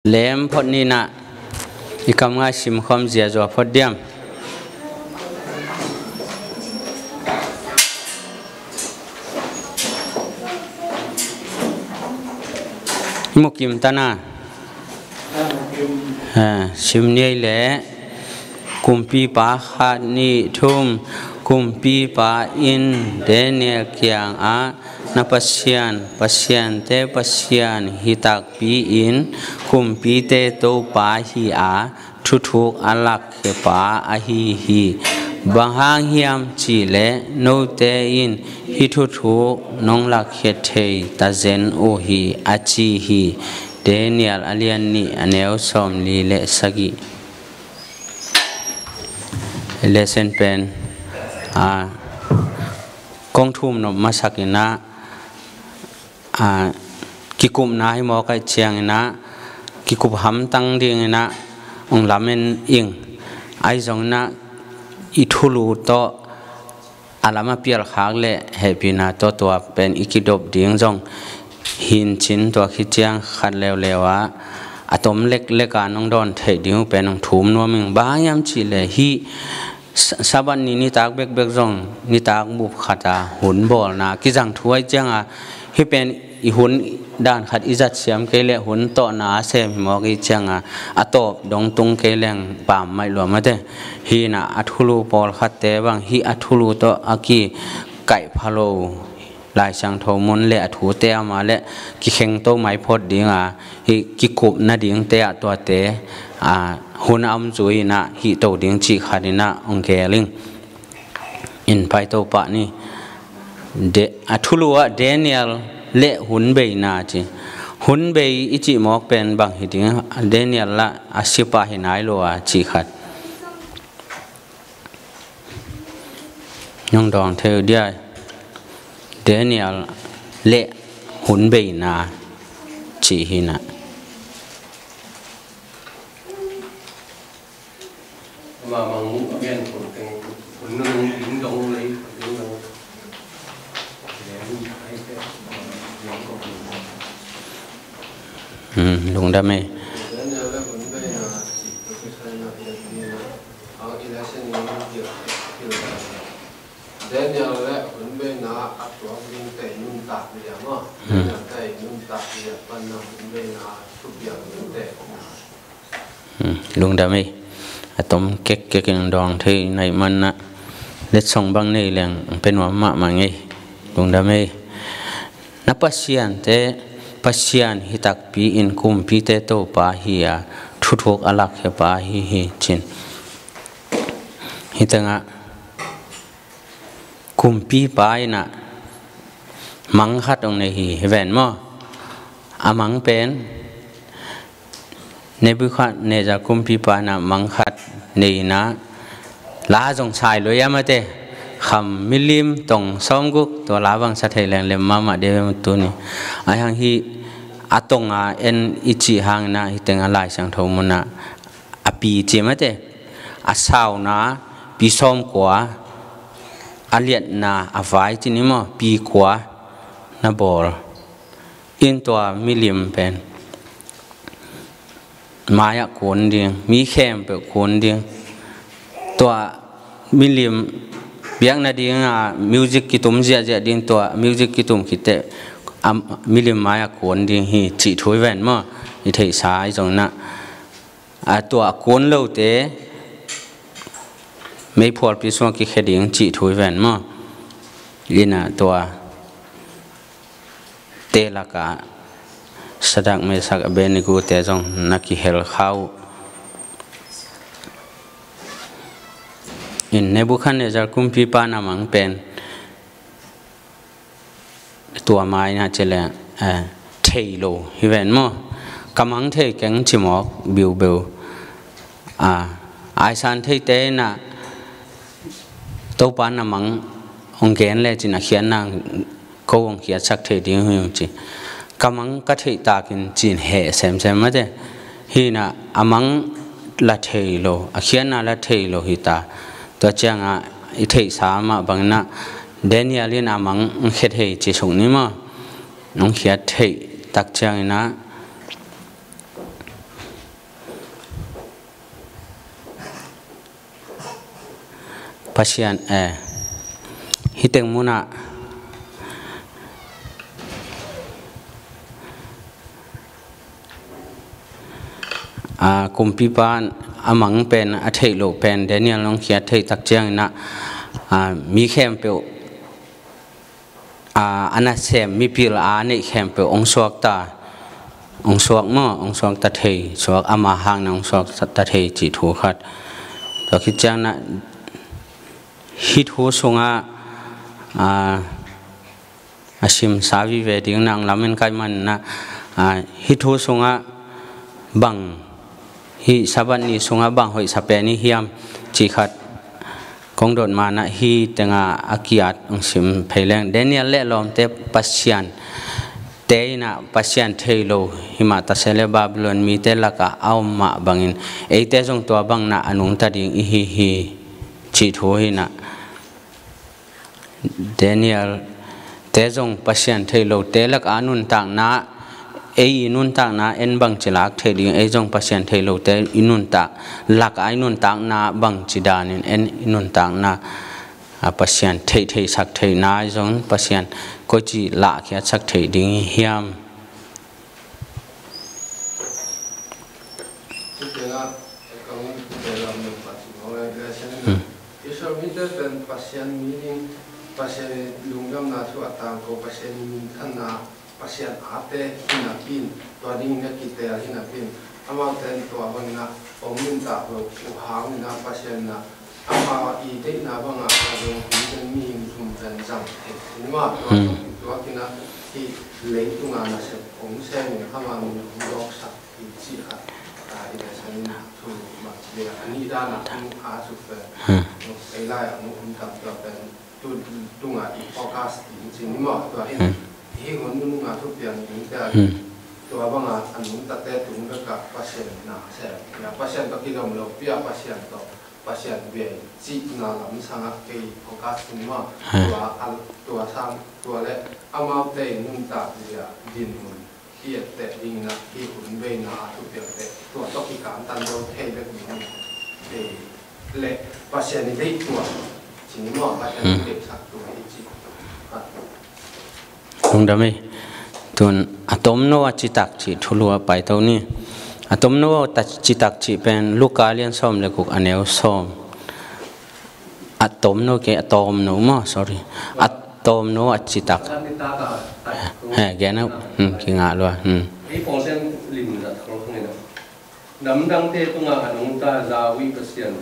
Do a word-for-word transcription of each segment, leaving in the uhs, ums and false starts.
Lem phot ni na, i kam ngai sim khawm ziazua phot diam. I mukim tana. Ha, sim ni ei le. Kumpipa khat nih thum. Kumpipa in Daniel kiangah, na Pasian, pasiante Pasian hi takpi in, kumpite Topa hi a, thuthuk a lakkhiapa ahi hi. Bang hang hiam cihleh note in hih thuthuk nong lakkhia thei tazen uh hi, a ci hi. Daniel a lian nih, a neu sawmli le sagih. Lesson pen, a, kong thum nop masak inah, a, kikupna hi mawk ahih cianginah, kikup hamtang dinginah hong lamen ing. Ahi zonginah i thulu tawh a lam a pialkhak le hehpihna tawh tua pen i kidop ding zong hi in cin, tua khit ciang khat leuleu ah a tom leklek a nong dawn theih ding uh pen hong thum nuam ing. Bang hang hiam cihleh hih Sa-, Sabbath ni nitak bekbek zong nitak bup khat a hun bawlna kizang thu ahih cianga, hih pen i hun dan khat i zat siam kei leh hun tawhna a sem hi mawk ahih cianga, a tawp dong tung kei leng pammaih lua mate. Hih inah a thulu pawlkhatte bang hih a thulu tawh a kikaih pha lo Lai Siangtho mun le a thute ama le kikhengto mai phot dinga, hih kikup nadingte ah tuate, a, hun a om zui inah hih to ding cih khat inah hong gel ing. In pai to pah ni. De-, a thulu ah Daniel le hun beina ci. Hun bei i cih mawk pen bang hi ding, Daniel lah a sipa hi nai lo a cih khat. Nong dawng thei uh dia, Daniel le hun beina cih hi na. Hmm, lungdam ei. Daniel le hun beina a tuak ding tei nuntak liam aw. Hmm. Daniel tei nuntak liam panna hun beina a thupiang ding tei. Hmm, lungdam ei. A tom kekkek in dawng thei na hih manah letsong bang nei leng pe nuam mahmah ngei. Lungdam ei. Na pasiante Pasian hi takpi in kumpite Topa hi a, thuthuk a lakkhiapa hi hi cin. Hih tengah kumpipa inah mang khat hong nei hi, hi ven maw? A mang pen Nebuchadnezzar kumpipa inah mang khat nei inah la zong sai lua a mate, kham milim tong sawmguk, tua la bang sa thei leng lem mahmah deuh em tuni. Ahi hang hih a tonga en i cih hang inah hih tengah Lai Siangtho munah a pi ci mate, a sauna pi sawmkua, a liatna a vai ci ni maw, pi kua na bawl. In tua milim pen mai-ah kun ding, mi khempeuh kun ding. Tua milim biakna dinga music kitum ziahziah ding, tua music kitum khit teh a milim mai-ah kun ding hi cih thu hi ven maw? I theihsa ahi zong inah, a, tua a kun lote meiphualpi sungah kikhia ding cih thu hi ven maw? Inah tua te lakah Sadrak, Mesak, Abednego te zong na kihel kha uh. In Nebuchadnezzar kumpipa na mang pen tua mai na ci le, eh, thei lo hi ven maw? Ka mang thei keng ci mawk biubeu. Ah, aisan theite inah Topa na mang hong gen le cin a khiatna ko hong khiatsak thei ding hi ung ci. Ka mang ka theih takin cin heh semsem mate. Hi inah a mang la thei lo, a khiatna la thei lo hi ta. Tua ciangah i theihsa mah bang inah Daniel in a mang hong khia thei ci suk ni maw? Hong khiat theih tak ciang inah Pasian, eh, hih teng munah, ah, kumpipa a mang pen, a theih loh pen, Daniel hong khiat theih tak ciangin ah, ah, mi khempeuh, ah, a nasem mipil a neih khempeuh hong suakta, hong suak maw, hong suakta thei, suak ama hangin hong suakta thei cih thu khat. Tua khit ciangin ah hih thu sungah, ah, a simsa vive ding nang lamen kai manah, ah, hih thu sungah bang, hih Sabbath ni sungah bang hoihsa pen i hiam cih khat kong dot manah hih tengah a kiat hong sim phei leng. Daniel le lawmte Pasian te inah Pasian thei lo himah tase le Babylon mite lakah a om mah bangin eite zong tua bangin ah a nungta ding i hi hi cih thu hinah. Daniel te zong Pasian thei lote lakah a nuntakna, ei i nuntakna en bangci lak thei ding, ei zong Pasian thei lote i nuntak lakah i nuntakna bangci danin en i nuntakna, a, Pasian theih theihsak theihna i zong Pasian koici lahkhiatsak theih ding i hiam? Cutengah ka hong tel lam nung pah cih mawk lai, lesson in ah, Israel mite pen Pasian mi ding, Pasian i lungdamna thu a tangko, Pasian i minthanna, Pasian ate hi napi in, tua dingin a kitel hi napi in, amaute in tua bangin ah hong nuntak lo uh hangin ah Pasian in ah ama i deihna bangah a zong hun pen mihing thum pen zang thei. Tua, tua in ah hih leitunga nasep hong semin ama min hong dawksak hi cih khat, ah, i lesson in thu mah ci a, a nih dan ah hong a suk pen, ei lai ah hong um tam tua pen tu tunga i focus ding ci ni maw? Tua hi, hih hun nununga thupiang dingte ah, tua banga a nungtate tung bekah Pasian na sem, Pasian tawh kidom lopi a Pasian tawh, Pasian bia i cihna lam sangah kei focus ni maw? Tua, a, tua sang, tua le amaute i nuntak zia dinmun i etteh dingin ah hih hun beina a thupiangte tua tawh kikantan zo thei bek ding, eh, le Pasian i deih tua ci ni maw, Pasian i deihsak tua hi ci. Lungdam ei. Tun a tomno a citak cih thulu a paito ni. A tomno a citak cih pen Luka lian sawm le guk a neu sawm. A tomno kei, a tomno maw, sorry. A tomno a citak. He, gen a, hmm, kingah lua, hmm. Ei Pasian lim zat khol khong ina. Namdangte tungah a nungta Zauih Pasian,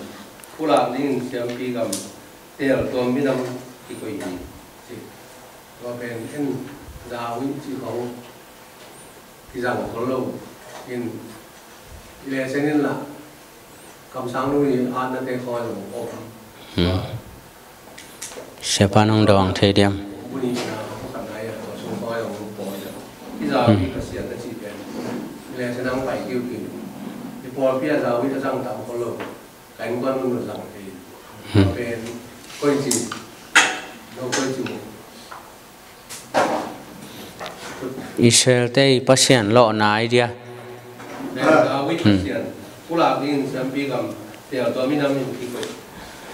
pulak dingin siampi gam, tel tuam minam kikoih hi. Ci. Tua pen en Zauih ci khong kizang khol lo. In i lesson in lah kamsang nu i atnate khoi lo om. Hmm. Siapa nong dawng thei diam? Israel te i Pasian lawhna idea.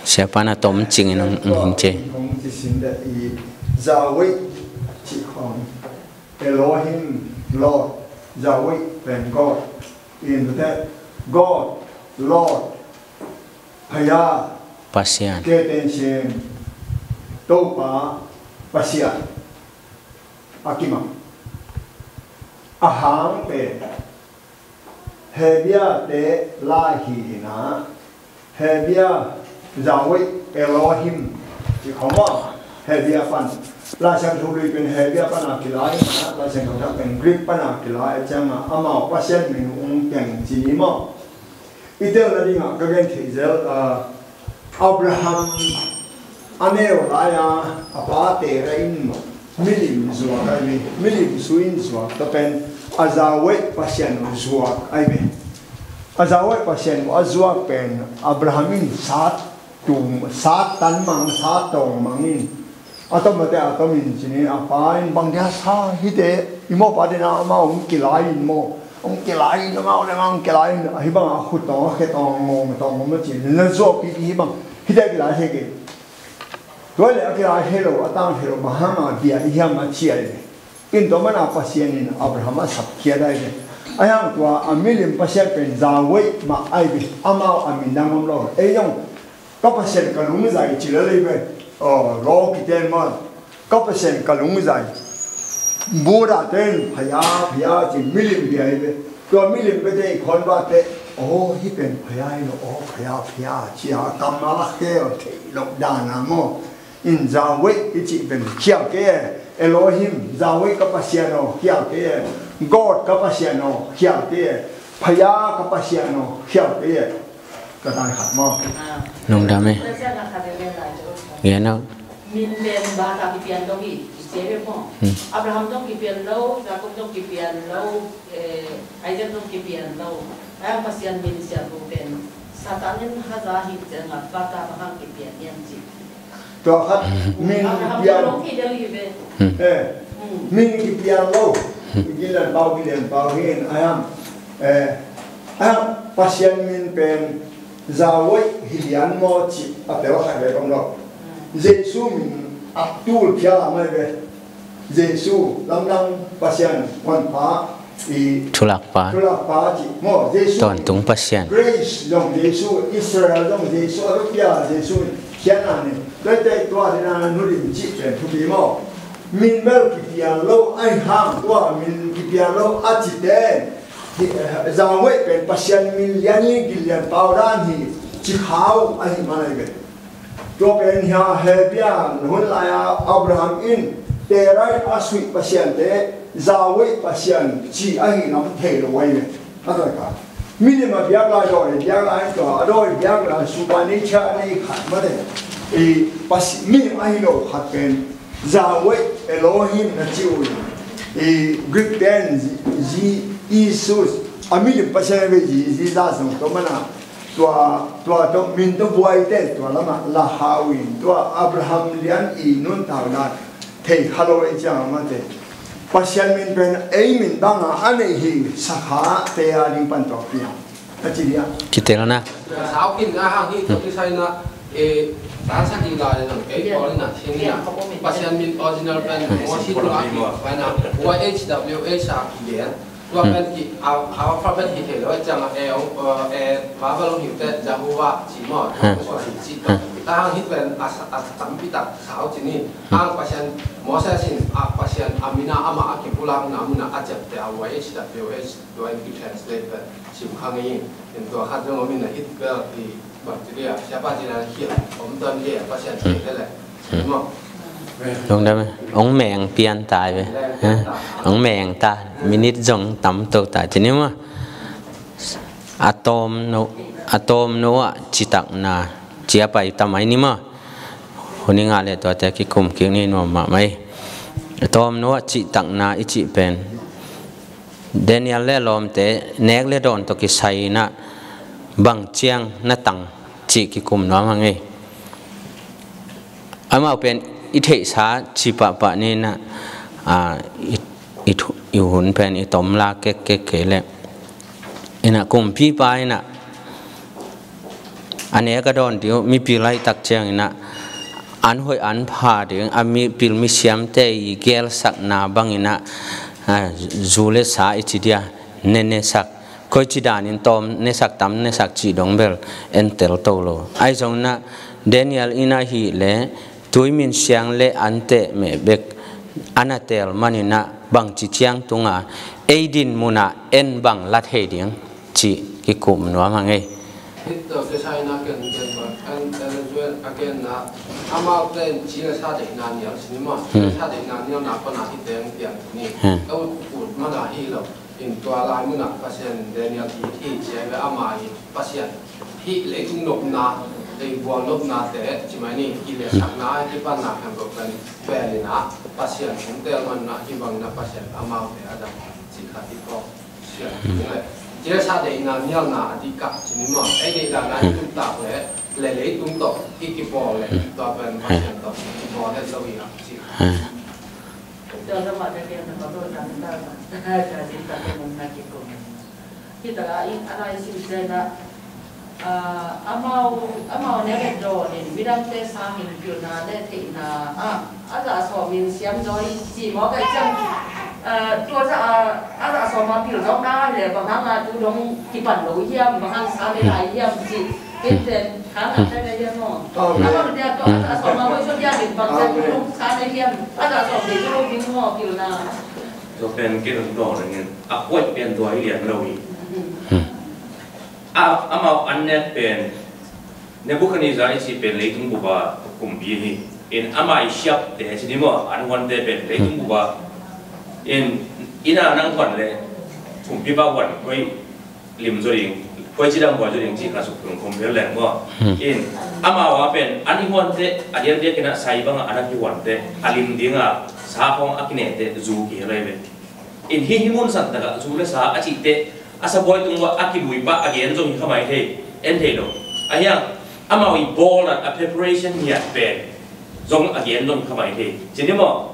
Siapa na tom cingin hong, hong hing ce. Hong ci sin de i Zauih cih khong Elohim, Lord, Zauih pen God. In te God, Lord, Phaya, Pasian. Keten Shem, Topa, Pasian. A kimang. A hang pen Hebia te lai hi ina, Hebia Zauih Elohim ci khong maw, Hebia pan. Lai Siangtho lui pen Hebia pan a kilai ina, Lai Siangtho tak pen Greek pan a kilai a cianga amau Pasian min ung teng ci ni maw. I telna dingah ka gen thei zel, ah, Abraham a neu lai-a a pa Terah in milim zuak ai ve, milim su in zuak, tua pen a Zauih Pasian zuak ai ve. A Zauih Pasian a zuak pen Abraham in sat tum, sat tan mang, sat tawng mang in a tom mate a tom in cinin a pa in bang dia sa hite i mawpa dena amau hong kilai in maw, hong kilai in amau le amau hong kilai in ahi bang a khut tawng a khe tawng ngawng tawng ngawng ma cin na zuak pi hi bang hite kilai he ke. Tua leh a kilai thei lo, a tang thei lo, bang hanga bia i hiam a ci ahi ve. In tua mana Pasian in Abraham a sapkhiat ahi ve. Ahi hang tua a milim Pasian pen Yahweh mah ahi ve. Amau a min dang om lo. Ei zong ka Pasian ka lungzai ci lel ahi ve. Aw, law kiten mah. Ka Pasian ka lungzai. Buddha ten phaya, phaya ci milim bia hi ve. Tua milim bia te i khon ba te. Aw, hih pen phaya hi lo, aw, phaya, phaya ci a kam a la khel thei lo dan a maw. In Yahweh i cih pen khial kei e. Elohim, Yahweh ka Pasian aw, khial kei e. God ka Pasian aw, khial kei e. Phaya ka Pasian aw, khial kei e. Ka dai khat maw. Lungdam e. Gen aw. Min pen bata kipian dong hi, i sia ve maw. Hmm. Abraham dong kipian lo, Jacob dong kipian lo, eh, Isaac dong kipian lo. Ai ang Pasian min sian bu pen Satan in haza hi ciang a bata bang hang kipian nian ci. Tua khat min Abraham kipian. Dong hi del hi ve. Hmm. Eh, hmm. Min kipian lo. Hmm. Gilian pau, gilian pau hin, ai ang, eh, ai ang Pasian min pen Yahweh hi lian maw ci a tel khat ve kom lo. Jesu min a tul phial a mai ve. Jesu lamdang Pasian honpa i thulakpa. Thulakpa ci maw Jesu. Tawntung Pasian. Grace zong Jesu, Israel zong Jesu, a rupia Jesu. Khian a ni. Tua te tua dina nulim ci pen thupi maw. Min bel kipian lo ai hang tua min kipian lo a ci te. Hi, eh, Yahweh pen Pasian min lian hi, gilian pau dan hi, ci khau ahi man ahi ve. Tua pen hia he pian hun lai-a Abraham in Terai a suih pasiante, Yahweh Pasian ci ahi lam thei lo ahi ve. A tua ka. Milim a biak lai dawi, biak lai tua, a dawi biak lai supa nei chia nei khat mate. I Pasi-, milim ahi lo khat pen Yahweh Elohim na ci uh hi. I Greek ten Ji-, Ji-, Jesus. A milim Pasian ve Ji-, Jesus zong tua mana. Tua, tua tua min tua buai te tua lama la hau in tua Abraham lian i nuntak na thei kha lo i ciang a mate. Pasian min pen ei min banga a nei hi sakha te a ding pan tua pia. A ci dia. Kitel na. Sau kin a hang hi tua kisai na, eh, tan sa ki la le nang kei pawl na, sian na. Pasian min original pen Moses la ki, pai na, Y H W H a ki gen. Tua pen ki, a, alphabet hi thei lo, ciang a, eh, eh, eh, Bible hi te, Jehovah ci maw, Jehovah ci. Ta hang hi pen a sa, a tampi tak sau ci ni. Hang Pasian, Moses in, a Pasian, a mina ama a kipulak na muna a ciapte a Y H W H. Tua in kitranslate pen sim kha ngei in, in tua khat zong om in a hit bel hi bang ci dia, siapa ci na hi om ton dia, Pasian ci te le. Maw. Lungdam e, ong meng pian tai ve. Ong meng ta, minute zong tam to ta ci ni maw. A tawm no, a tawm no ah citakna, ciapai tamai ni maw. Huni ngah le tuate kikum kik ni nuam mahmah ei. A tawm no ah citakna i cih pen Daniel le lawmte nek le dawn tawh kisai inah bang ciang na tang cih kikum nuam hang ei. Amau pen i theihsa ci pahpah ni inah, a, i, i thu-, i hun pen i tom la kekkek kei leh inah kumpipa inah a nek a dawn ding uh, mipil ahih tak ciang inah an hoih an pha ding, a mipil misiamte i gelsakna bang inah, a, zu le sa i ci dia, ne ne sak. Koici danin tawm ne sak, tam ne sak cih dong bel en tel to lo. Ahi zong inah Daniel inah ahih leh tui min siang le an teh meh bek a na tel man inah bangci ciang tunga ei din munah en bang la thei ding cih kikum nuam hang ei. Hih tawh kisai na ken ken bang, an, an zuan a ken na, amaute in ci le sa deihna nial si ni maw, ci le sa deihna nial na pana hih teng piang ni. Ka ut ut mana hi lo. In tua lai munah Pasian Daniel hi hi ci a ve ama hi Pasian. Hih leitung nopna, leibual nopnate ci mai ni, kilesakna, kipanna khempeuh kan vel inah Pasian hong tel manah hih bangin a Pasian amaute a dam ci kha hi ko. Sian. Ci le sa deihna nialna a dikah ci ni maw. Ei deihna na i tumtak le, le leitung tawh i kipawl le, tua pen Pasian tawh i kipawl het lo hi a ci kha. Ah, amau, amau nek et dawn in midangte sangin pilna le theihna ah a zah sawm in siam zaw i ci mawk ahih ciang, ah, tua zah a, a zah sawm a pil zawkna le bang hang a tu dong kipan lo hiam, bang hang sa le lai hiam ci. Kei pen khang a pen a hiam maw? Amau nek tua a zah sawm a hoih zaw hiam in bang sa tu dong sa le hiam, a zah sawm le tu dong ding maw pilna. Tua pen kei dong dong ding in a hoih pen tua hi lian lo hi. A, amau an nek pen Nebuchadnezzar i cih pen leitung bup a kumpi hi. In ama i siapte ci ni maw, an huante pen leitung bup a. In, ina nang huan le kumpipa huan koi lim zaw ding, koi cidam huan zaw ding cih kha suk tung compare leng maw. In, amau a pen an i huante a diakdiak in a sai bang a an a kihuante a lim ding a sa khawng a kinete zu kihel ahi ve. In hih, hih mun san takah zu le sa a cihte a sabuai tung uah a kilui pah a gen zong hi kha mai thei, en thei lo. Ahi hang amau i bawl a, a preparation ngiat pen zong a gen zong hi kha mai thei. Ci ni maw?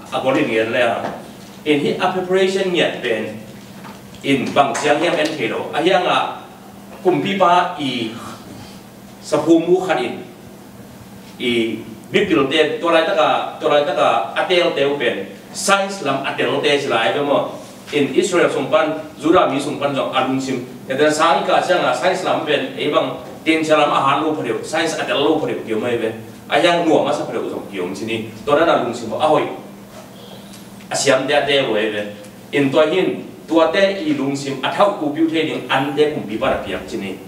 A gol in gen le a. In hih a preparation ngiat pen in bang ciang hiam en thei lo. Ahi hang a kumpipa i saphum mu khat in i mipilte tua laitaka, tua laitaka a telte uh pen science lam a telte ci lai ve maw. In Israel sung pan, Judah mi sung pan zong a lungsim, enten sang i kah cianga science lam pen ei bang tengcia lam a han lo pha deuh, science a tel lo pha deuh kiom ahi ve. Ahi hang nuam a sa pha deuh zong kiom ci ni. Tua dan a lungsim uh a hoih a siamte a tel uh ahi ve. In tua hin tuate i lungsim a thauh kupiu thei ding ante kumpipa na piak ci ni.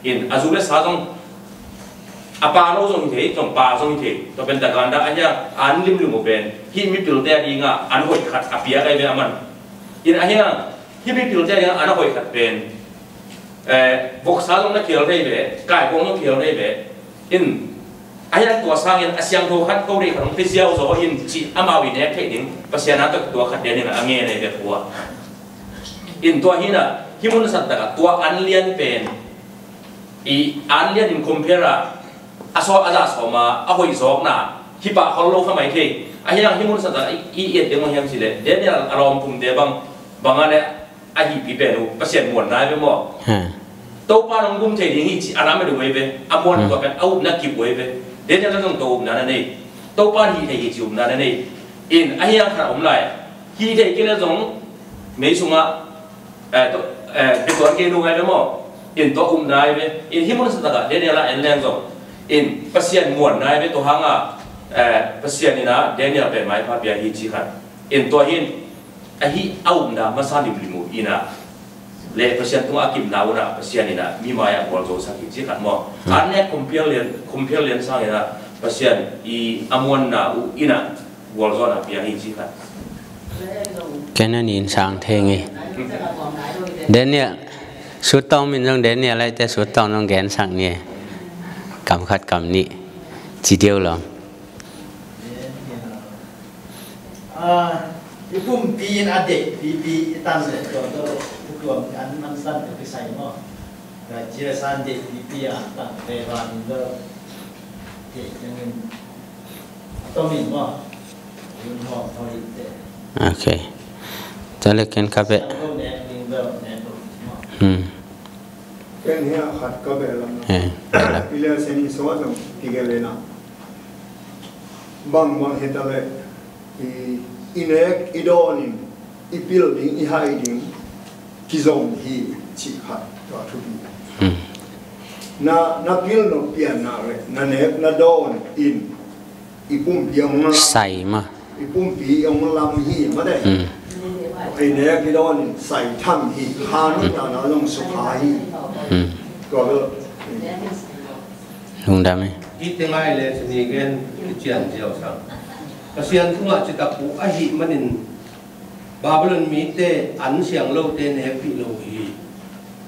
In a zu le sa zong a pa lo zong hi thei, zong pa zong hi thei. Tua pen daganda ahi hang an limlim uh pen hih mipilte a dinga an hoih khat a piak ahi ve a man. In ahi hang hih mipilte a dinga an a hoih khat pen, eh, voksa zong na khel thei ve, kaikong zong khel thei ve. In ahi hang tua sangin a siangtho khat ko deih khat hong pia ziau zaw in cih amau i nek theih ding Pasian a tua khat den in a ngen ahi ve khua. In tua hi na hih mun san takah tua an lian pen i an lian in compare a, a sawm a za sawm a a hoih zawkna hi pah khol lo kha mai thei. Ahi hang hih mun san takah i, i et ding mah hiam cih leh Daniel a lawm kumte bang bang a le a hihpi pen uh Pasian muanna hi ve maw? Topa nong gum thei ding hi ci a ram a ding uh hi ve. A muan tua pen a upna kip uh hi ve. Daniel zong tua upna na nei. Topa hih thei hi ci upna na nei. In ahi hang khat a om lai. Hih thei kei le zong mei sungah, eh, to, eh, bituan kei nung ahi ve maw? In tua upna ahi ve. In hih mun sa takah Daniel a en leng zong in Pasian muanna ahi ve tua hanga, eh, Pasian ina Daniel pen maipha pia hi ci khat. In tua hin ahi a upna masa limlim uh ina le Pasian tungah a kipna una Pasian ina mi mai-ah gualzo sak hi ci khat maw? An nek compare lian, compare lian sangina Pasian i a muanna uh ina gualzawhna pia hi ci khat. Ken a nin sang thei ngei. Daniel, sut tawng min zong Daniel aite sut tawng zong gen sak ni. Kam khat kam nih ci deuh lawm. Ah, i pumpi in a deih pipi i tan le tuam tawh lo, i tuam an man san tawh kisai maw? Cia san deih pipi a tang ve van in lo. Deih ciangin a tom in maw? Yun hawm thaw in te. Ok. Tua le ken ka beh. Siang lo nek ding lo nek lo maw? Hmm. Ken hia khat ka beh lam. Eh, beh lam. I le sen in so zong kigel le na. Bangbang hita le i, i nek i dawnin i pil ding i hai ding kizom hi cih khat tua thupi. Hmm. Na, na pil nop pian na le na nek na dawn in i pumpi hong lam. Sai ma. I pumpi hong lam hi ma de. Hmm. I nek i dawnin sai tham hi kha no ta na long sukha hi. Hmm. Tua bel. Lungdam e. Hih teng ai le sini gen kician ziau sang. Pasian tungah citak uh ahih manin Babylon mite an siang lote nekpih lo hi.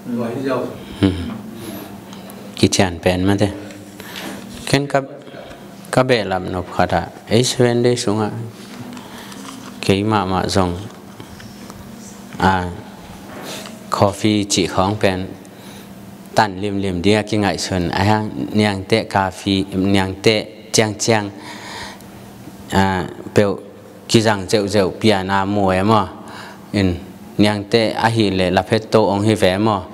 Tua hi ziau. Hmm. Kician pen mate. Ken ka, ka behlap nop khat ah ei Seven Day sungah kei mahmah zong a coffee cih khawng pen tan limlim ding a kingaihsun a hiang niangteh coffee, niangteh ciangciang a peuh kizang zeuhzeuh pian a mu e maw? In niangteh ahih leh laphetto ong hi ve maw?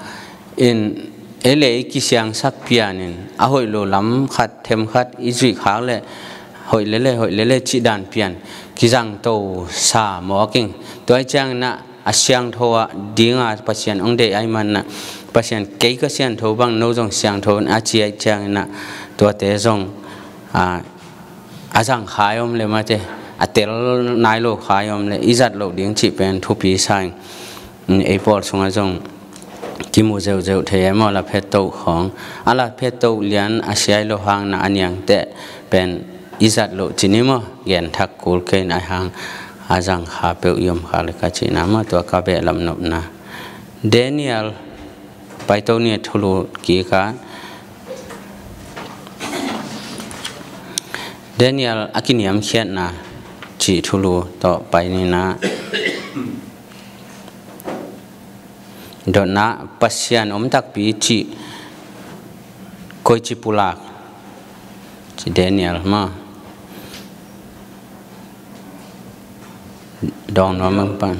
In ei le ei kisiangsak pianin a hoih lo lam khat them khat i zuih khak le hoih lele hoih lele cih dan pian kizangto sa mawk ing. Tua ih ciangin ah a siangtho ah dinga Pasian hong deih ahih manin ah Pasian kei ka siangtho bang no zong siangtho in a ci ahih ciangin ah tuate zong a a zang khai om le mate, a tel nai lo khai om le i zat loh ding cih pen thupi sa ing. Ei pawl sungah zong kimu zeuhzeuh thei e maw, laphetto khawng. A laphetto lian a siai lo hang na a niangteh pen i zat loh ci ni maw, gen thak kul kei in a hang a zang kha peuh i om khak le ka cihna maw, tua ka behlap nopna. Daniel paito ni a thulu kik a Daniel a kiniamkhiatna cih thulu tawh pai ni na. Dotna Pasian om takpi cih koici pulak ci Daniel maw. Dawng nuam ang pan.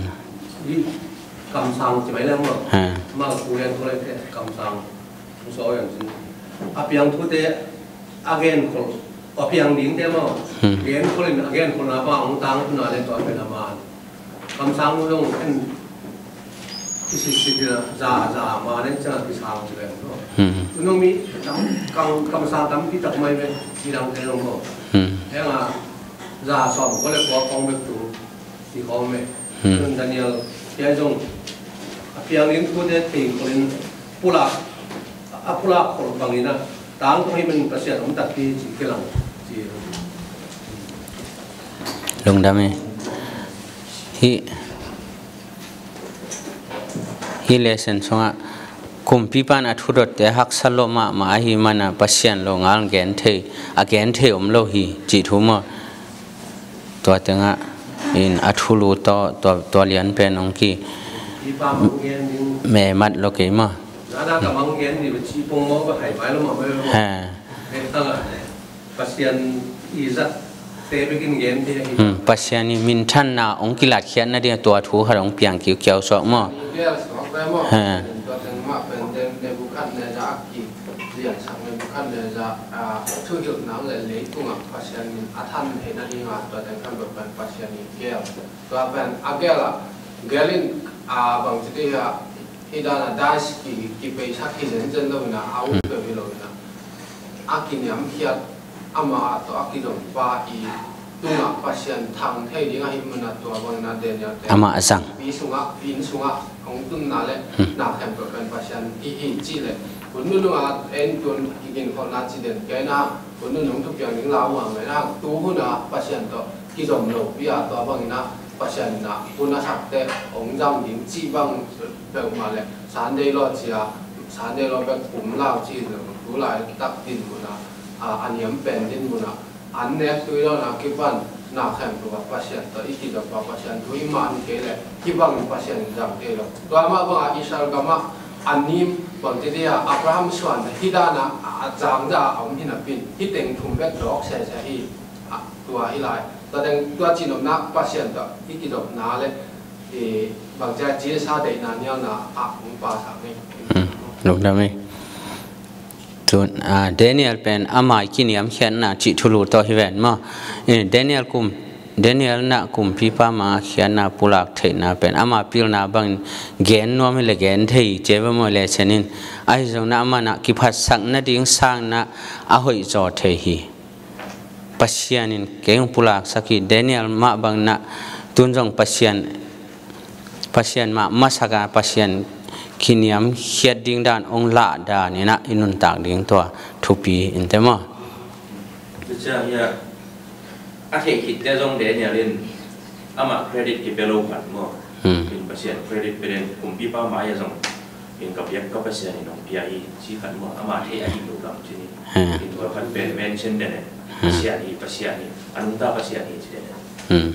Hi kamsang ci mai leng maw. Ha. Maw, ku lian thu leng te kamsang. Thu saw yang cin. A piang thute a genkhol, a piang dingte maw. Hmm. Genkhol in a genkholna bang hong tang tuna le tua pen a man. Kamsang nu zong en kisitsit in a za, za man en ciang a kisang ci leng maw. Hmm. Unong mi kam, kam, kamsang tampi tak mai ve, ci dang te zong maw. Hmm. Heng a za sawm kua le kua kong bek tu. Ci khawm e. Hmm. Tun Daniel, tua zong a piang ding thute thei kholin pulak, a pulak khol bangin a tangtung hi manin Pasian om takpi ci kilang ci. Lungdam e. Hi, hi lesson sungah kumpipa in a thudotte haksa lua mahmah ahih manin a Pasian lo ngal gen thei, a gen thei om lo hi cih thu maw. Tua tengah in a thulu tawh tua, tua lian pen hong ki memat lo kei maw. He. Hmm, Pasian i minthanna hong kilatkhiat nading tua thu khat hong piang kiukiau suak maw. He. Liansak Nebuchadnezzar, ah, thuhilhna le leitungah Pasian in a than theihna dingah tua teng khan tua pen Pasian in gel. Tua pen a gel ah, gel in, ah, bangci te hi a, hi dan a dais ki, kipeisak hi zenzen lo in a, a ut peuh hi lo in a. A kiniamkhiat, amah tawh a kizompa i tungah Pasian thang thei ding ahih manin a tua bangin a Daniel te amah a zang. Pi sungah, inn sungah hong tunna le, hmm, na khempeuh pen Pasian i hi cih le. Hun nunung a en tun kiginkholhna ci den kei na, hun nunung thupiang ding lau mah mai na, tu hun a Pasian tawh kizom lopi a tua bangin a Pasian in a hun a sakte hong zang ding cih bang peuhmah le, Sunday law ci a, Sunday law bek pum lau cih zong tu laitak dinmun a, a, a niam pen dinmun a, an nek tui lo na kipan na khempeuh a Pasian tawh i kizop a Pasian thu i man kei le hih bangin Pasian in zang kei lo. Tua mah bangah Israel gamah a nim bangci dia Abraham suan hih dan a, a, a zangza a om hi napi in hih teng thum bek dawk sese hi, a, tua hi lai. Tua teng tua cihnopna Pasian tawh i kizopna le i bangcia cisa deihna nialna ah hong pasak ni. Hmm, lungdam hi. Tun, ah, Daniel pen ama i kiniamkhiatna cih thulu tawh hi ven maw. Eh, Daniel kum, Daniel na kumpipa ma khiatna pulak theihna pen ama pilna bangin gen nuam hi le gen thei ci ve maw le senin. Ahi zong na ama na kiphatsak nading sangna a hoih zaw thei hi. Pasian in kei hong pulaksak hi, Daniel mah bang na tun zong Pasian, Pasian mah masak a Pasian kiniamkhiat ding dan hong lah dan in a i nuntak ding tua thupi in te maw? Tua ciang hi a, a theih khitte zong Daniel in amah credit kipia lo khat maw. Hmm. In Pasian credit pia den kumpipa mai a zong in ka biak ka Pasian in hong pia hi ci khat maw, ama thei a hi lo lam ci ni. Hmm. In tua khat pen mention den e. Hmm. Pasian hi, Pasian hi, a nungta Pasian hi ci den e. Hmm.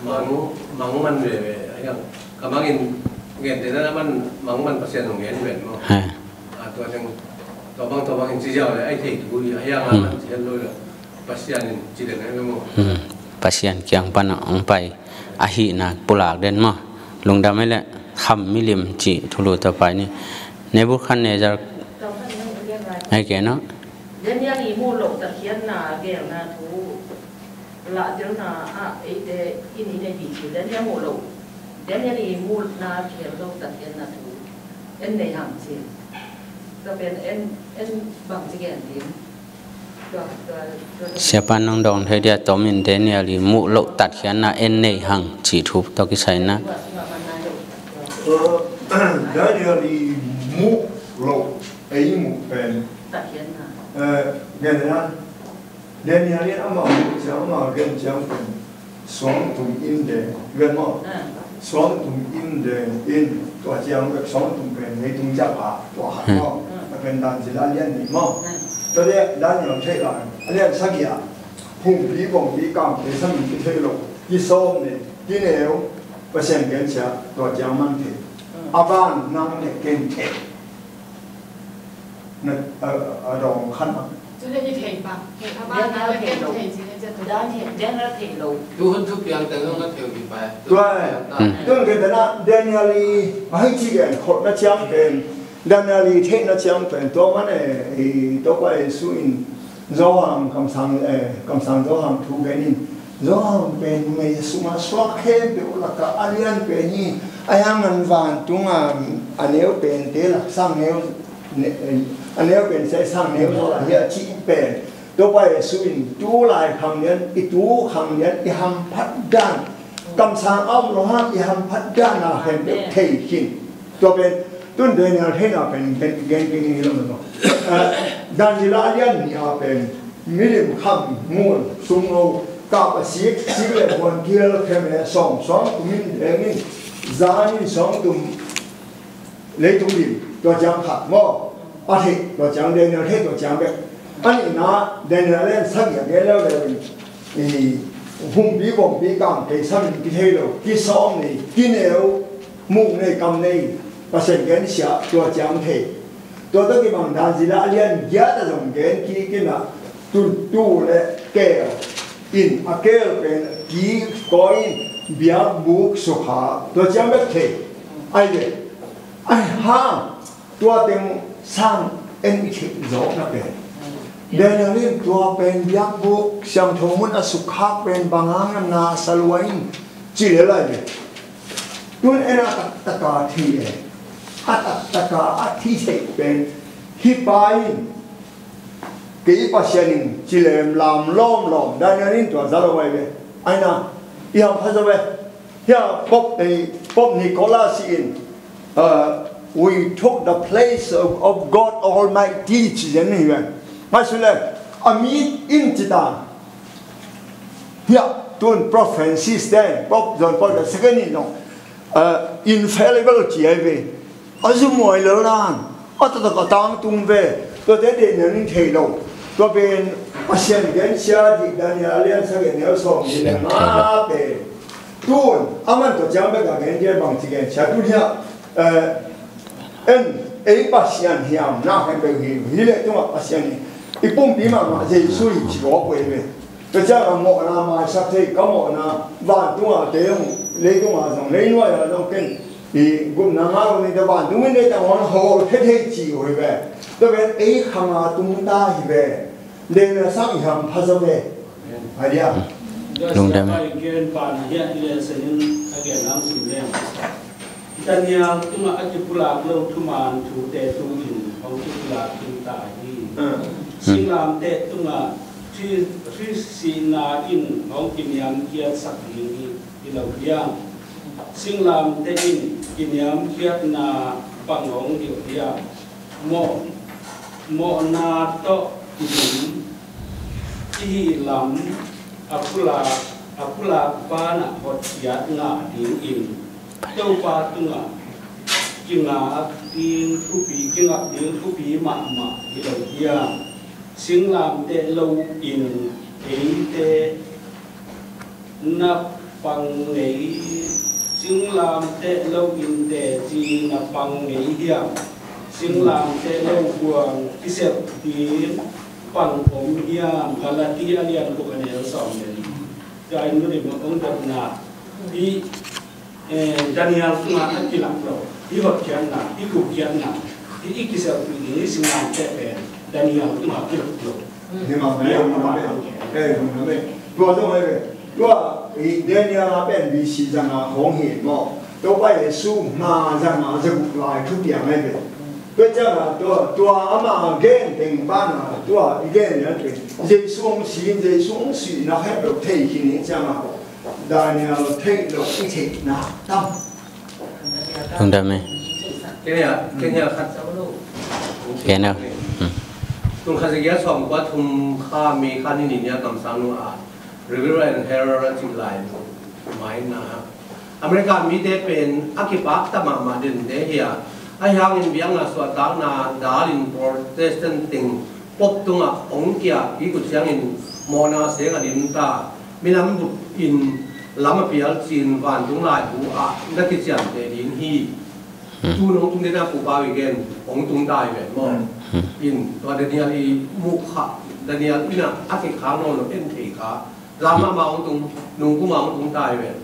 Mang, mang man veve, ai ang, ka mangin gente na man, mang man Pasian hong gen ven maw. Hmm. A tua teng, tua bang, tua bang in ci ziau le, ai thei tu hi, ai ang a man ci lo le. Pasian in ci den e maw. Hmm. Pasian kiang pan hong pai ahihna pulak den maw. Lungdam e le kham milim cih thulu tawh pai ni. Nebukhadnezzar ai ke no. Daniel i muh loh takhiatna gelna thu lahtilna ah eite in i nei dih ci. Daniel muh loh, Daniel i muhna kihel loh takhiatna thu en nei hang ci. Tua pen en, en bang ci gen ding. Siapa nong dong thei dia tom in Daniel i muh loh tatkhiatna en nei hang ci thu tawh kisai na. Daniel i muh loh, ei muh pen, eh, gen na. Daniel in amah muh ciang, amah gen ciang pen suangtum in deng, ven maw? Suangtum in deng in, tua ciang bek suangtum pen leitung ciang a tua khat maw? A pen dan zila lian nih maw? Tua deh dan yam theih lai a lian sagih ah, humpi kongpi kam thei samin kithei lo, kisawm ne, kineu, Pasian gensia tua ciang man thei. A ban nang ne ken thei. Na, a, a dawng khan a. Cule i thei pah. Thei pah. Daniel thei lo. Daniel thei lo. Tu hun thupiang teng zong a thei hi pah. Tua. Tun kei tena Daniel i a hi ci gen khot na ciang pen. Daniel i theih na ciang pen. Tua man e, i Topa Jesu in Johan kamsang, eh, kamsang Johan thu gen in. Johan pen mei sungah suak khempeuh lakah a lian pen hi. A hiang an vantung a, a neu pente lak sang neu, ne-, a neu pen sai sang neu zaw lah hi a cih pen. Topa Jesu in tu lai khang lian, i tu khang lian, i hamphat dan. Kamsang a om lo hang i hamphat dan a khempeuh thei khin. Tua pen, tun Daniel theihna pen gen, gen kei ni lo maw. Ah, Daniel a lian nih a pen, milim kham ngun, sum no, kap a sik, sik le buan kial khem le sawm, suangtum in deng in, zan in suangtum leitung dim, tua ciang khat maw. A theih, tua ciang Daniel theih, tua ciang bek. A nihna, Daniel in sagih a gen leuleu in, i, humpi kongpi kam thei samin kithei lo, kisawm nei, kineu, muh nei, kam nei, Pasian gensia, tua ciang thei. Tua tawh kibang dan zila a lian giat a zong gen kik in a, tu, tu le keel in, a keel pen kikawi in, biakbuk sukha, tua ciang bek thei. Ai ve, ai ha, tua teng sang en i theih zawkna pen. Daniel in tua pen biakbuk siangtho mun a sukkhak pen bang hang na sa lua in ci le lai ve. Tun en a taktaka thi e. A taktaka a thi theih pen hi pa in kei Pasian in ci lem lam lawmlawm. Daniel in tua za lo vai ve. Ai na, i hampha zo ve. Hia Pope, eh, Pope Nicholas in, uh, "We took the place of, of God Almighty," ci zen hi ve. Mai su le, a mi in ci ta. Hia, tun Pope Francis ten, Pope John Paul the Second in zong, uh, infallible ci ai ve. A zumhuai lo dan, a taktak a tangtung ve, tuate Daniel in thei lo. Tua pen Pasian gensia dih Daniel a lian sagih a neu sawm nih le nga pen. Tun, a man tua ciang bek a gen gen bang ci gensia tun hia, eh, en, ei Pasian hiam na hen bek hi, hi le tungah Pasian hi, i pumpi mahmah Jesu hi ci gawp uh ei ve. Tua ciang a mawhna maisak thei, ka mawhna, vantung a te zong, leitung a zong, leinuai a zong ken, i gupna ngah lo ni te vantung in deih tang hong hawl khe thei ci uh hi ve. Tua pen ei khang a tung ta hi ve. Deihna sang i hampha zaw ve. Ai dia. Lungdam. Tua sia pai gen pan hian i le senin a gen lam sim leng. Daniel tungah a kipulak lo thuman thute tungin hong kipulak khin ta hi. Ah. Singlamteh tungah Khrih, Khrih sihna in hong kiniamkhiatsak ding hi, hi lo hiam? Singlamteh in kiniamkhiatna bang hong hilh hiam? Mawh, mawhna tawh kidum i hih lam a pulak, a pulak banah hotkhiat ngah dingin Topa tungah kingak ding thupi, kingak ding thupi mahmah hi lo hiam? Singlamteh loin eite na pang ngei, singlamteh loin teci na pang ngei hiam? Singlamteh lo buang kisep ding bang om hiam? Galati a lian guk a neu sawm le li. Tua in nunim a kong dotna hi. Eh, Daniel sungah a kilak lo, i hotkhiatna, i gupkhiatna, I, i kizelhpih ding i singnante pen Daniel i mah kiluk lo. Ni mah mah, ni mah mah. Eh, ni mah mah. Tua zong eh, tua i Daniel a pen B C zanga hong hi maw. Topa Jesu ma zanga zaguk lai thupiang eh. Tua cianga tua, tua ama gen teng pana tua i gen ia teng Jesu hong si, Jesu hong si na het lo thei hi ni cianga Daniel theih lo i theihna tam. Lungdam e. Kenya, Kenya khat. Kenya. Hmm. Tul khat za giat sawm kua thum kha May kha ni ni nia kamsang nung a Reverend Harold a cih lai maina America mite pen a kipak ta mahmah dente hi a, ahi hangin biakna suahtakna dalin Protestant teng Pope tungah hong kiak kik uh ciangin mawhna seng a dim ta, minam bup in lam a pial cin vantung laibu ah na kiciamteh ding hi. Hmm. Tu nong tung dena pupa weekend hong tung tai ven maw. Hmm. In tua Daniel i muh kha, Daniel ina a kik khang nawn lo en thei kha. Lam a ma hong tung, nung kuma hong tung tai ven.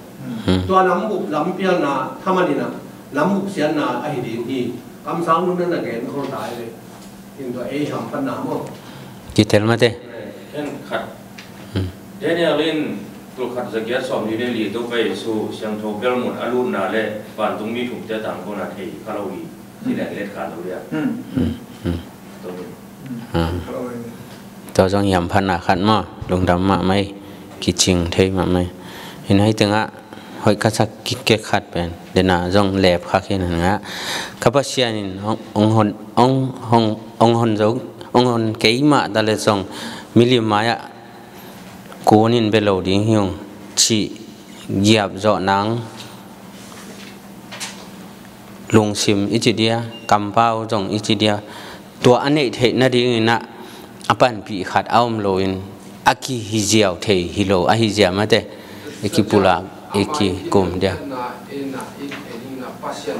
Hmm. Tua lam bup lam pialna thaman ina lam bup sianna ahi ding hi. Kamsang nun na na gen khol tai ve. In tua ei hamphatna maw. Kitel mate. Eh, en khat. Hmm. Daniel in tul khat za giat sawm li le li Topa Jesu siangtho bel mun a lutna le vantungmi thumte tangkona thei kha lo hi. Ci le let kha lo dia. Hmm. Hmm. Hmm. Tua zong hi. Ah. Tua zong hi hamphatna khat maw. Lungdam mahmah hi. Kicing thei mahmah hi. Hi nai tengah hoih ka sak kik khat pen dena zong lep kha khin hang a, ka Pasian in hong, hong hon, hong, hong, hong hon zo, hong hon kei mah ta le zong milim mai-ah kun in bia lo ding hi ung cih giap zawh nang lungsim i ci dia, kampau zong i ci dia, tua a neih theih nadingin ah a panpih khat a om loin a kihiziau thei hi lo, a hizia mate i kipulak i kikum dia. Pasian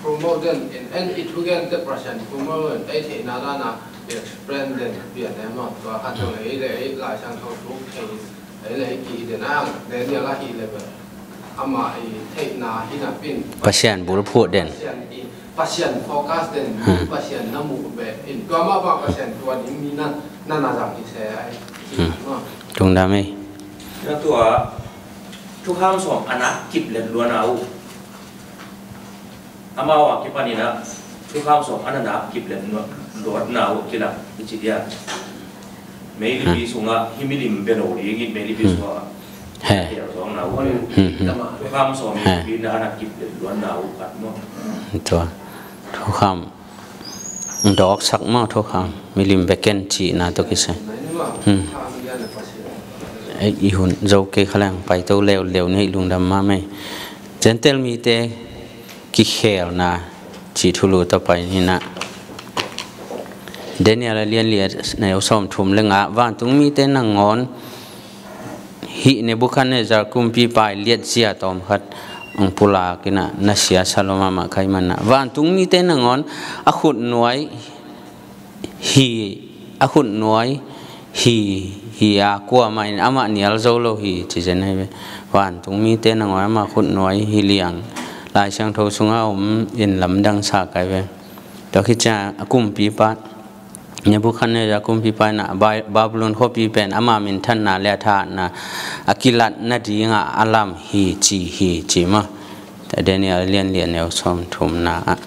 promote den in en i thugente Pasian promote den ei theihna dana explain den pian em a tua khat zong ei le ei Lai Siangtho thuk thei ei le ei ki den a Daniel a hi le bel ama i theihna hi napin Pasian bulphuh den. Pasian i Pasian focus den, hmm, Pasian na muh beh in tua mah bang Pasian tua ding mi na na na zang hi se ai. Hmm. Lungdam ei. Na tua thukham sawm a na kip let luan a uh. Amau a kipanin ah thukham sawm a na na kip let luan a uh kilak i ci dia. Meilipi sungah hi milim bia lo ding in meilipi sungah. He. Thukham sawm hi na na kip le luan na uh khat maw. Tua thukham dawksak maw, thukham milim beken cihna tawh kisai. Hmm. Ei, i hun zo kei kha leng paito leuleu nei, lungdam mahmah ei. Gentile mite kikhelna cih thulu tawh pai ni na. Daniel a lian li a neu sawm thum le nga, vantung mite nangawn hih Nebuchadnezzar kumpipa i liatzia tawm khat hong pulak in a, na sia sa lo mahmah kha i man na. Vantung mite nangawn a khutnuai hi, a khutnuai hi, hi a, kuamah in amah nial zo lo hi, ci zen ahi ve. Vantung mite nangawn amah khutnuai hi liang Lai Siangtho sungah om in lamdang sa kai ve. Tua khit ciang a kumpipa, Nebuchadnezzar kumpipa in a Ba-, Babylon khuapi pen ama minthanna le a thahatna a kilat nadingah a lam hi ci hi ci maw. Daniel lian li a neu sawm thumna ah.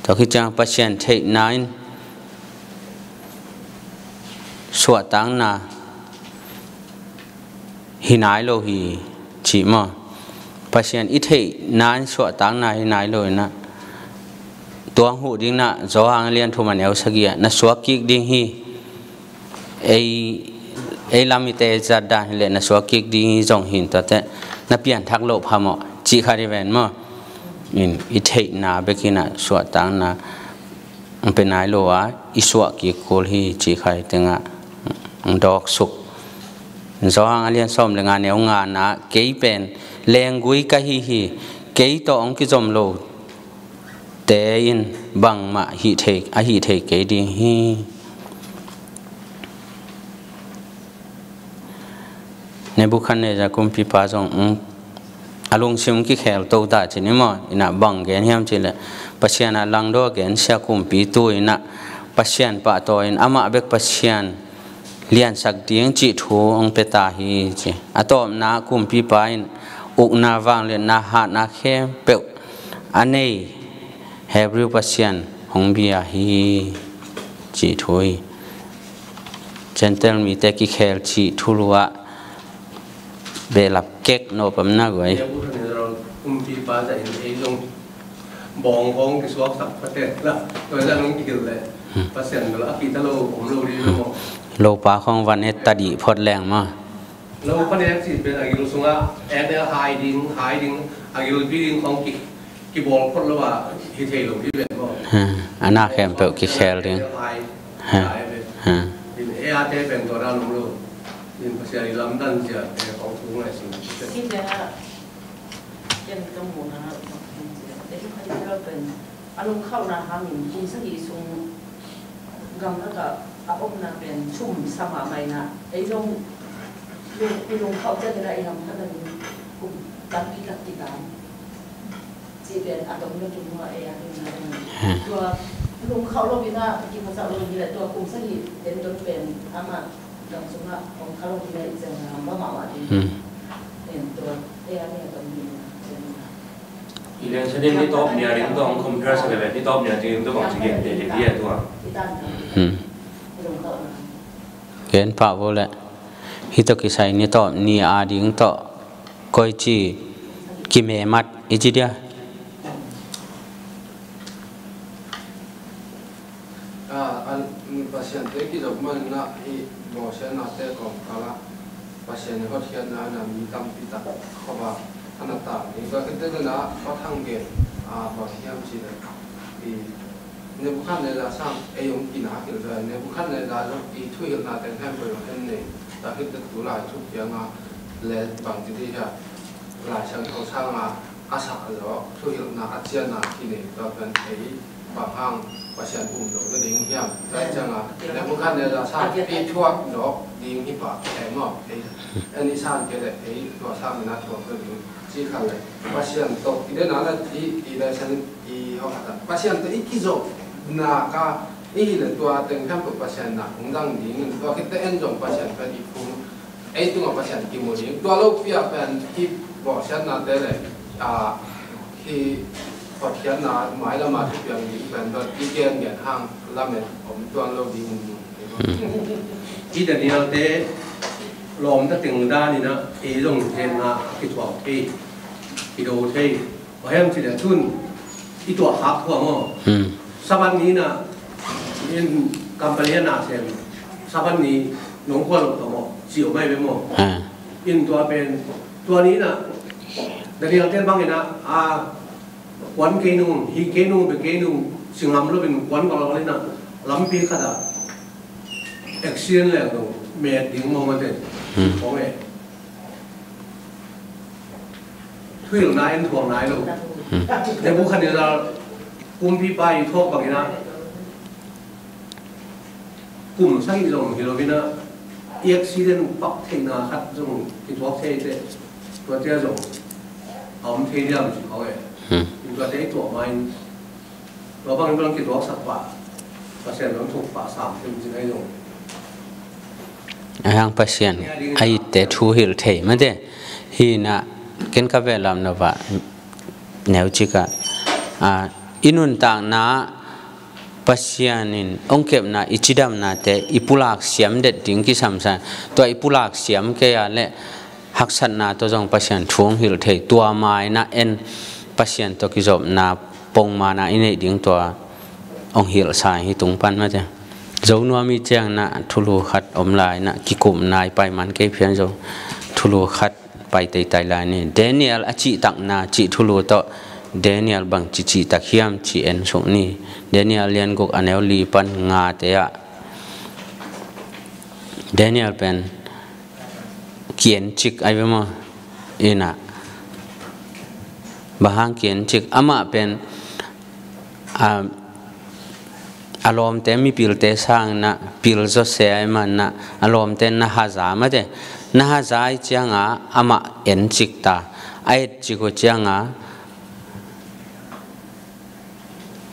Tua khit ciang Pasian theihna in suahtakna hi nai lo hi, cih maw? Pasian i theihna in suahtakna hi nai lo in a, tua hong huh ding na, Johan a lian thum a neu sagih ah, na suak kik ding hi. Ei, ei lam i te zat dan hi leh na suak kik ding hi zong hin tuate, na pianthak loh phamawh, cih kha di ven maw? In, i theihna bek in a suahtakna hong pia nai lo a, i suah kik kul hi, cih kha i tengah hong dawk suk. Johan a lian sawm le nga neu nga na, kei pen lenggui ka hi hi, kei tawh hong kizom lote in bangmah hih thei, a hih thei kei ding hi. Nebuchadnezzar kumpipa zong, um, a lungsim kikhel to ta ci ni maw, in a bang gen hiam cih leh, Pasian a langdawh gensia kumpi tu in ah Pasian pahtawi in amah bek Pasian liansak ding cih thu hong pia ta hi ci. A tawpna kumpipa in ukna, vangliatna, hatna khempeuh a nei Hebrew Pasian hong bia hi cih thu hi. Gentile mite kikhel cih thulu ah behlap kek nopamna guai. Nebuchadnezzar kumpipa zah in ei zong bawng khawng kisuaksak pate la, tua zah nong kigil leh Pasian bel a kihta lo om lo ding lo maw? Lopa khawng van et ta dih phot leng maw? Lo phanek cih pen a gil sungah ekdel hai ding, hai ding, a gilpi ding khawng ki, kibawl phot lo a hi thei lo hi pen maw? Ha, a na khempeuh kikhel ding. Ekdel hai, ha, hai pen. Ha. In ei a te pen tua dan om lo. In Pasian i lamdang zia te khawng thu ngai sing. Hi te ha. Ken ka muhna ah, ei kha i tel pen a lungkhauhna hangin kum sagih sung gamlak ah a omna pen thum sa mahmah in ah, ei zong lung, i lungkhauh ciangin ah i hamkhat ah kum tampi tak kitam cih pen a tom lo tum hua ei a ding na. Hmm. Tua lungkhauh lo in ah kiphasak lo in hi leh tua kum sagih en dot pen amah Dang sungah hong kha lo hi leh i ciang a hong va mahmah ding. Hmm. En tua, ei a ni a tawm ni a ciang a. I leng sa ding ni tawp ni a ding tawh hong compare sa leh ni tawp ni a ding tawh bang ci gen te ding hi a tua. I tan ta. Hmm. I lung tawh na. Gen pah vo leh. Hih tawh kisai ni tawp ni a ding tawh koici kimemat i ci dia. A, an, Pasian te kizop manin ah hih bawlsiatna te kawmkal ah Pasian i hotkhiatna in ah mi tampi tak khop ah a na tang ding. Tua khit teh in ah Pathang gen, a, bang hiam cih leh i Nebuchadnezzar sang ei hong kinak hilh tua, Nebuchadnezzar zong i thuhilhna teng khempeuh zong en nei. Tua khit teh tulai thupiang a le bang ci dih hiam, Lai Siangtho sang a a sak zawh thuhilhna a cian a kinei tua pen ei bang hang Pasian um lo na ding hiam? Tua ciang a Nebuchadnezzar sang i thuak zawh ding hi pah e maw? Ei, en i sang kei leh ei tua sang in a thuak lo ding ci khat leh Pasian tawh i den a na i, i laisan i hong a tan Pasian tawh i kizopna ka i hi leh tua teng khempeuh Pasian na hong dang ding in tua khit teh en zong Pasian pen i phung ei tungah Pasian kimu ding. Tua lo pi ah pen hih bawlsiatna te le, a, hih hotkhiatna mailam a thupiang ding pen tua i gen gen hang lamet om tuan lo ding. I Daniel te lawm ta teng dan in ah ei zong genna a kithuak thei, kido thei. Bang hiam cih leh tun i tuahkhak thuah maw? Hmm. Sabbath ni in ah in company a na sem, Sabbath ni nong kuan lo ta maw? Ci om ai ve maw? Ah. In tua pen tua ni in ah Daniel ten bang in ah, a, kuan kei nung, hi kei nung, be kei nung, singham lo in kuan valval in ah lampi khat ah accident leng dong met ding maw mate. Hmm. Kong e. Thuhilhna en thuak nai lo. Hmm. Nebuchadnezzar kumpipa i thuak bangin ah kum sagih zong hi lo in ah i accident pak theihna khat zong kithuak thei teh tuate zong a om thei diam ci kong e. Hmm. Tuate i tuah ma in Tua bang in bang kituaksak pah, Pasian bang thuk pah sam thei cin ahi zong. A hang Pasian a itte thu hilh thei mate. Hi na ken ka ve lam na va neu cik a, a, i nuntakna Pasian in ong kepna i cidamnate i pulak siam det ding kisamsa. Tua i pulak siam kei a le haksatna tawh zong Pasian thu ong hilh thei. Tua maina en Pasian tawh kizopna pongmana i neih ding tua ong hilhsa hi tung pan mate. Zo nuam i ciangna thulu khat om lai na kikupna i paiman kei phian zo thulu khat pai teitai lai ni. Daniel a cihtakna cih thulu tawh Daniel bang ci cihtak hiam ci en suk ni. Daniel lian guk a neu li pan nga te ah Daniel pen kiencik ai ve maw? Ina bang hang kiencik amah pen a, a lawmte mipilte sang na pil zaw se ai man na a lawmte na haza mate na haza ai cianga amah encik ta a etcik uh cianga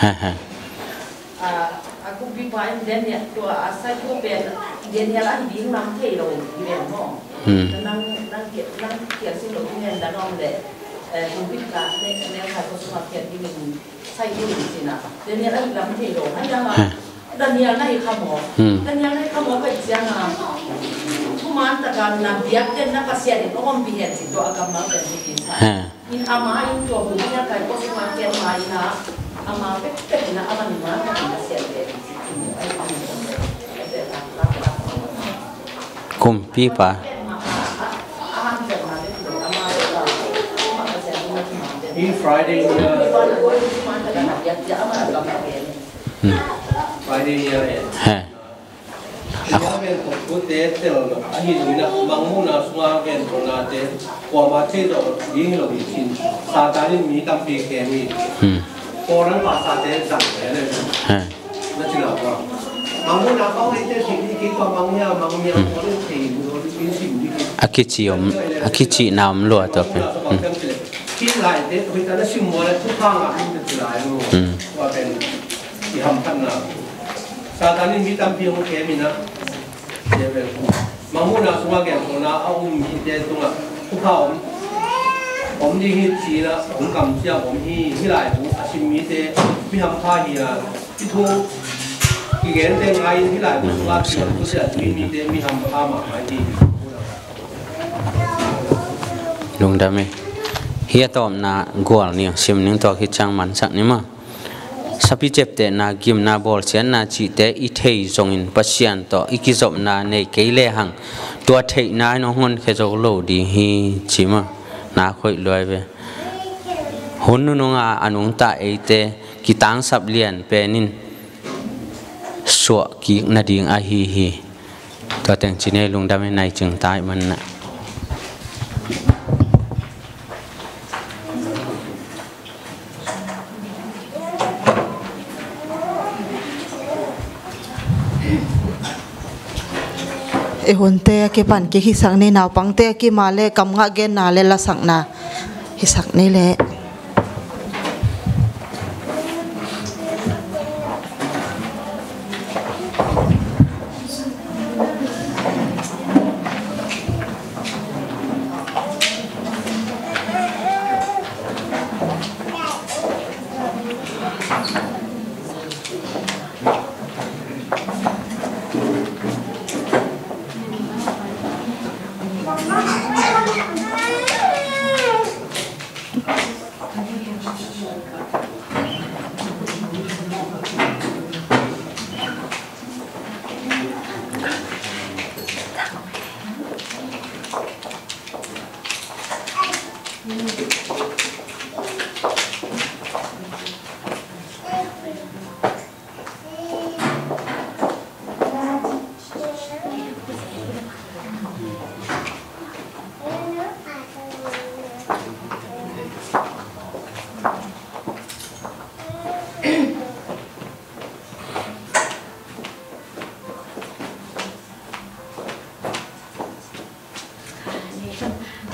He, he. A, a kumpipa in Daniel, tua a psycho pen Daniel ahi ding lam thei lo hi ven maw? Hmm. Nang, nang kia, nang kia sin lo ding hen dan om le, eh, kumpipa ne, ne khai ko suma kia ding in psycho in sin a. Daniel ahi lam thei lo, hai lam a. He. Daniel na hi kha maw? Hmm. Daniel na hi kha maw ka ciang a. Thuman taka na biak den na Pasian in ong ompih hen ci tua a kammal pen hi sa. He. In ama in tua bu nia kai ko suma ken ma in a, ama pek pek in a aman ma ka in a sia de. Kumpipa. In Friday, uh, Hmm. Friday, uh, He. A, Thute tel lo ahi zongin ah, Mangmuhna sunga genthawnate kuamah thei zawh ding hi lo hi cin Satan in mi tampi kem hi. Hmm. Paul in pasate zang le le. Hai. Na ci lo ko. Mangmuhna kong eite thei ding kei, tua mang hia, mang hia, hmm, Paul in thei lo ding, in sim ding kei. A kici om, a kicina om lua tua pen. Hmm. Hih laite hoih tak na sim maw le, thupha ngah in na ci lai lo. Hmm. Tua pen i hamphatna. Satan in mi tampi hong kem in ah. Mangmuhna sungah genthawnna a um mite tungah thupha om, om ding hi ci-in ah hong kamciam om hi. Hih laibu a sim mite mi hampha hi a, hih thu kigente ngai-in hih laibu sungah kiam thusia tui mite mi hampha mahmah hi. Lungdam e. Hih a tawpna gual ni, sim ning, tua khit ciang mansak ni maw. Sapi ciaptehna, gimna, bawlsiatna cihte i thei zongin Pasian tawh i kizopna nei kei lehang, tua theihna in hong honkhia zo lo ding hi ci maw. Na khoih luai ve. Hun nunung a a nungta eite kitangsap lian pen in suah kik nading ahi hi. Tua teng ci ni, lungdam e, nai cing ta ahih manin ah. I hunte a kipan kik hisak ni, naupangte a kim a le kam ngah genna le lasakna hisak ni le.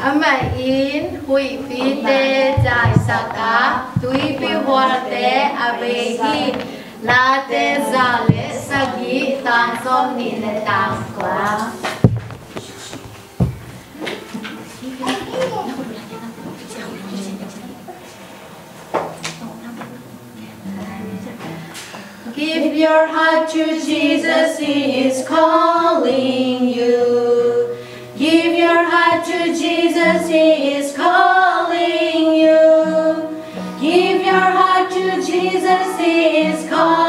Amah in huihpite zaisak a, tuipi hualte a bei hi. Late za le sagih, tang sawmnih le tang kua. Give your heart to Jesus, He is calling you. Give your heart to Jesus, He is calling you. Give your heart to Jesus, He is calling